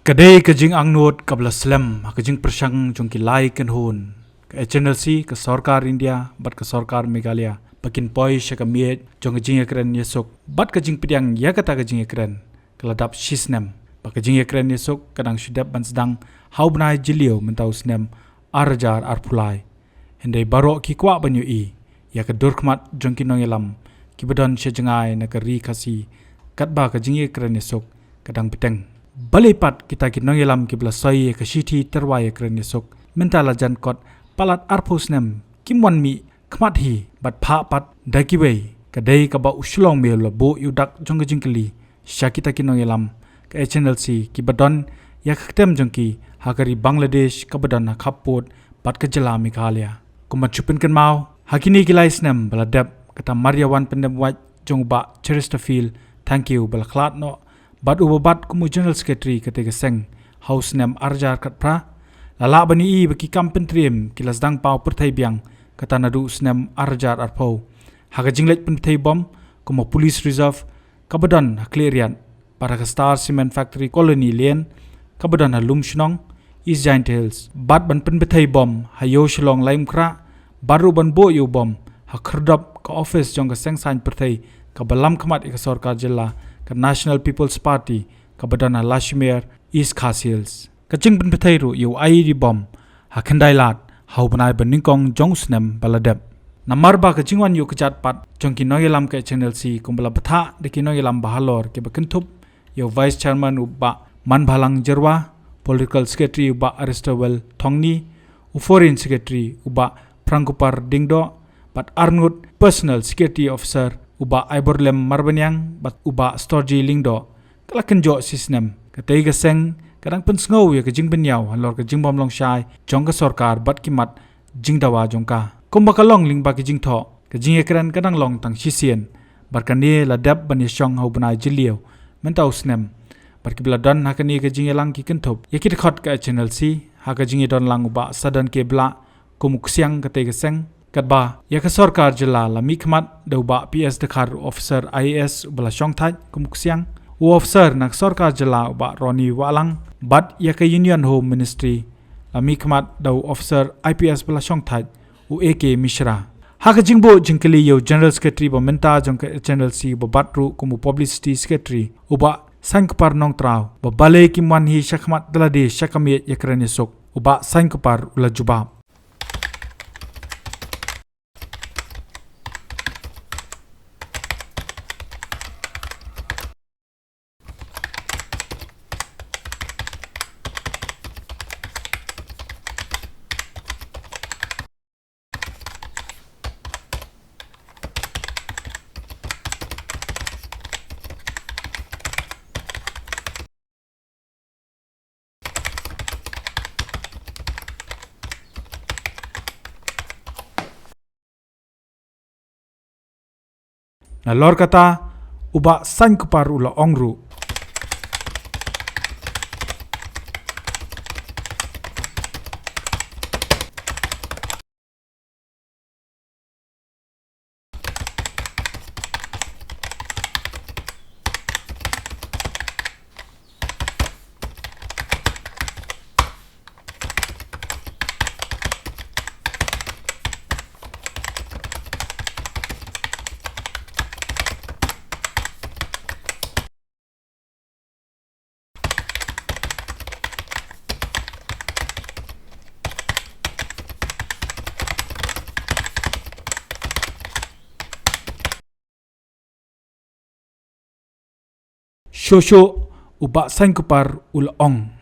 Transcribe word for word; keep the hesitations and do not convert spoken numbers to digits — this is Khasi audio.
Ka dei ka jingangnud kaba la slem ha ka jingpyrshang jong ki lai kynhun, ka H N L C, ka sorkar India bad ka sorkar Meghalaya, ba kin poi sha ka miej jong ka jingïakren ïasuk, bad ka jingpdiang ïa kata ka jingïakren ka la dap shi snem, ba ka jingïakren ïasuk ka dang shu dep ban sdang ha u bnai Jylliew mynta u snem ar hajar arphew lai. Hynrei baroh ki kwah ban ïohi ïa ka durkhmat jong ki nongïalam kiba don sha jngai na ka ri Khasi katba ka jingïakren ïasuk ka dang bteng. Balei pat kita ki nongïalam kiba la soi ïa ka shithi tyrwa ïakren ïasuk mynta la jan kot palat arphew snem kim wan mih khmat hi bad phah pat da kiwei, ka dei kaba u Shillong Mail u la buh ïa u dak jong ka jingkylli sha kita ki nongïalam ka H N L C kiba don ïa ka ktem jong ki ha ka ri Bangladesh kaba don ha khappud bad ka jylla Meghalaya. Kumba shu pynkynmaw, ha kine ki lai snem ba la dep, kata mar ïa wan pyndep wait jong u Bah Chesterfield Thangkhiew ba la khlad noh bad uba bat kum u General Secretary katei ka seng ha u snem ar hajar khatphra, la lah ban ïohi ba ki kam pyntriem ki la sdang paw pyrthei biang, kata naduh u snem ar hajar arphew ha ka jingleit pynpyrthei bom kum u Police Reserve kaba don ha Khliehriat, bad ha ka Star Cement Factory Colony Lane kaba don ha Lumshnong, East Jaintia Hills, bad ban pynpyrthei bom ha Ïew Shillong Laitumkhrah, bad ruh ban buh ïa u bom ha khyrdop ka office jong ka seng saiñ pyrthei kaba lam khmat ïa ka sorkar jylla, ka National People's Party, kaba don ha Lashimer, East Khasi Hills. Ka jingpynpyrthei ruh ïa u I E D bom ha Khyndailad ha u bnai ba nyngkong jong u snem ba la dep. Namar ba ka jingwan ïuh kjat pat jong ki nongïalam ka H N L C kumba la bthah da ki nongïalam ba halor kiba kynthup ïa u Vice Chairman u Bah Manbhalang Jyrwa, Political Secretary u Bah Aristowell Thongni, u Foreign Secretary u Bah Prangkupar Dingdoh, bad arngut Personal Security Officer u Bah Aiborlem Marbaniang bad u Bah Storji Lyngdoh, ka la kynjoh shi snem. Katei ka seng ka dang pynsngew ïa ka jingbynñiaw halor ka jingbym long shai jong ka sorkar bad ki mat jingdawa jong ka. Kumba ka long lyngba ki jingthoh, ka jingïakren ka dang long tang shisien, bad kane la dep ban ïashong ha u bnai Jylliew mynta u snem. Bad kiba la don ha kane ka jingïalang ki kynthup ïa ki dkhot ka H N L C, ha ka jingïadon lang u Bah Sadon K Blah kum u ksiang katei ka seng, katba ïa ka sorkar jylla la mihkhmat da u Bah P S Dkhar, u officer I A S uba la shongthait kum u ksiang, u officer na ka sorkar jylla u Bah Ronnie Wahlang, bad ïa ka Union Home Ministry la mihkhmat da u officer I P S ba la shongthait u A K Mishra. Ha ka jingbuh jingkylli ïa u General Secretary ba mynta jong ka H N L C uba bat ruh kum u Publicity Secretary u Bah Sainkupar Nongtraw, ba balei kim wan hi shakhmat da lade sha ka miej ïakren ïasuk, u Bah Sainkupar u la jubab. Nalor kata, u Bah Sainkupar u la ong ruh. Shuh shuh, u Bah Sainkupar u la ong.